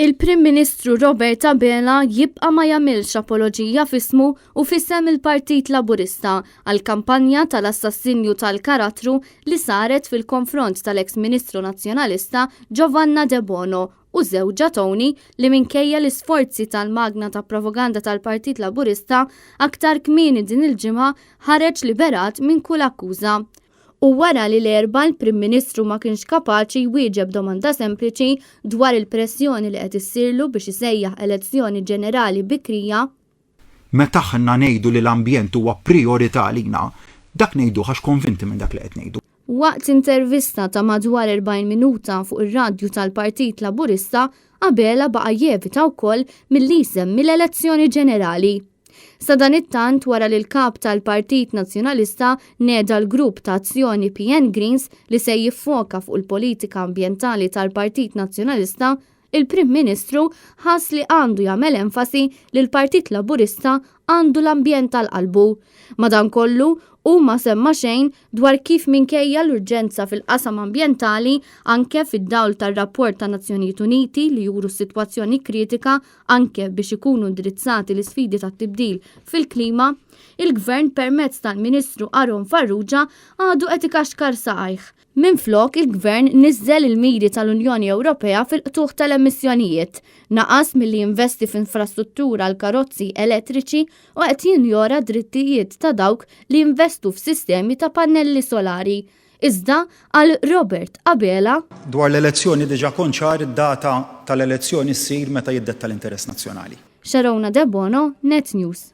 Il-Prim Ministru Robert Abela jibqa' ma jagħmilx apoloġija f'ismu u f'isem il-Partit Laburista għall-kampanja tal-assassinju tal-karattru li saret fil-konfront tal-eks Ministru Nazzjonalista Giovanna Debono u żewġha Tony li minkejja l-isforzi tal-magna ta' propaganda tal-Partit Laburista aktar kmieni din il-ġimgħa ħareġ liberat minn kull akkuża. U wara li l-Erbgħa l-Prim Ministru ma kienx kapaċi jwieġeb domanda sempliċi dwar il-pressjoni li qed issirlu biex isejjaħ elezzjoni ġenerali bikrija. Meta aħna ngħidu li l-ambjent huwa prijorità għalina, dak ngħiduh għax konvinti minn dak li qed ngħidu. Waqt intervista ta' madwar 40 minuta fuq ir-radju tal-Partit Laburista, Abela baqa' jevita wkoll milli jsemmi l-elezzjoni ġenerali. Sadanittant wara li l-Kap tal-Partit Nazzjonalista neda l-grupp ta' azzjoni PN Greens li se jiffoka fuq il-politika ambjentali tal-Partit Nazzjonalista, il-Prim Ministru ħass li għandu jagħmel enfasi li l-Partit Laburista għandu l-ambjent għal qalbu. Madankollu, hu ma semma xejn dwar kif minkejja l-urġenza fil-qasam ambjentali, anke fid-dawl tar-rapport tan-Nazzjonijiet Uniti li juru s-sitwazzjoni kritika anke biex ikunu indirizzati l-isfidi tat-tibdil fil-klima, il-Gvern permezz tal-Ministru Aaron Farrugia għadu qed ikaxkar saqajh. Minflok, il-Gvern niżżel il-miri tal-Unjoni Ewropea fil-qtugħ tal-emissjonijiet, naqas milli jinvesti f'infrastruttura għal karozzi elettriċi u qed jinjora d-drittijiet ta' dawk li jinvestu f'sistemi ta' pannelli solari. Iżda, għal Robert Abela, Dwar l-elezzjoni diġà kont ċar, id-data tal-elezzjoni ssir meta jiddetta l-interess nazzjonali. Sharona Debono, Net News.